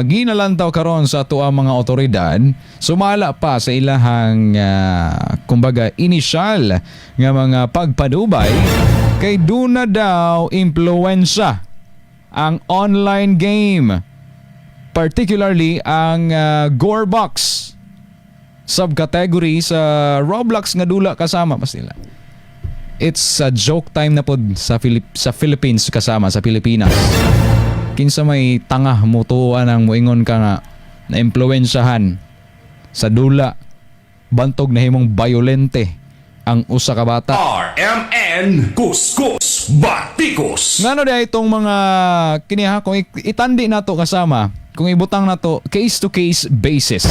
Ginalantaw karon sa ato ang mga otoridad sumala pa sa ilahang kumbaga inisyal nga mga pagpadubay kay duna daw impluwensya ang online game, particularly ang Gorebox subcategory sa Roblox nga dula kasama pa sila. It's a joke time na pod sa Philippines kasama, sa Pilipinas. Kinsa may tanga mutuan ang muingon ka nga na impluwensyahan sa dula bantog nahimong bayolente ang usa ka bata? RMN Kuskus Batikos. Ngano di itong mga kiniha, kung itandi nato kasama, kung ibutang nato case to case basis.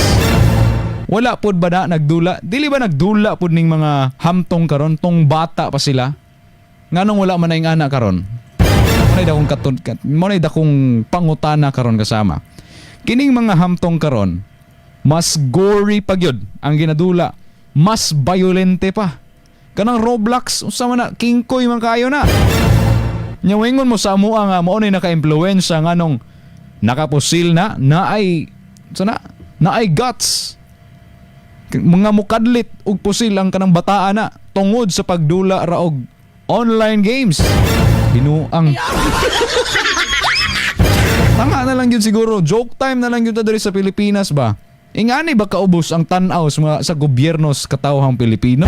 Wala pod ba na nagdula? Dili ba nagdula pod ning mga hamtong karon tong bata pa sila? Nganong wala man na yung anak karon? Mo na dakong pangutana karon kasama. Kining mga hamtong karon, mas gory pa gyud ang ginadula, mas violente pa. Kanang Roblox, unsa man na, kingkoy man kayo na. Nya moingon mo sa amoa nga mao ni naka-impluwensya, nganong nakapusil na naay sana naay guts mga mukadlit og pusil ang kanang bataan na tungod sa pagdula ra og online games? Binuang. Tanga na lang yun siguro. Joke time na lang yun ta diri sa Pilipinas ba? Ingani ba kaubos ang tan-aw sa mga sa gobyerno sa katawhang Pilipino?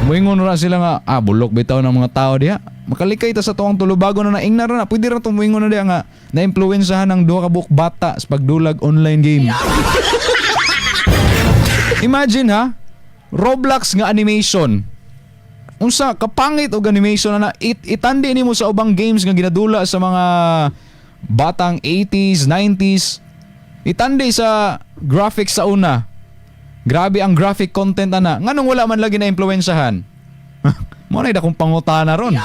Moingon ra sila nga, "Ah, bulok bitaw ng mga tao diha. Makalikay ta sa tuang tulubago na naingna ra na. Pwede ra tong moingon na diha nga na-impluwensyahan ng duha ka buok bata sa pagdulag online game." Imagine ha, Roblox nga animation. Unsa kapangit og animation na itandi nimo sa ubang games nga ginadula sa mga batang 80s, 90s. Itandi sa graphics sa una. Grabe ang graphic content ana. Nganong wala man lagi na impluwensyahan? Mo na dakong pangutana ron.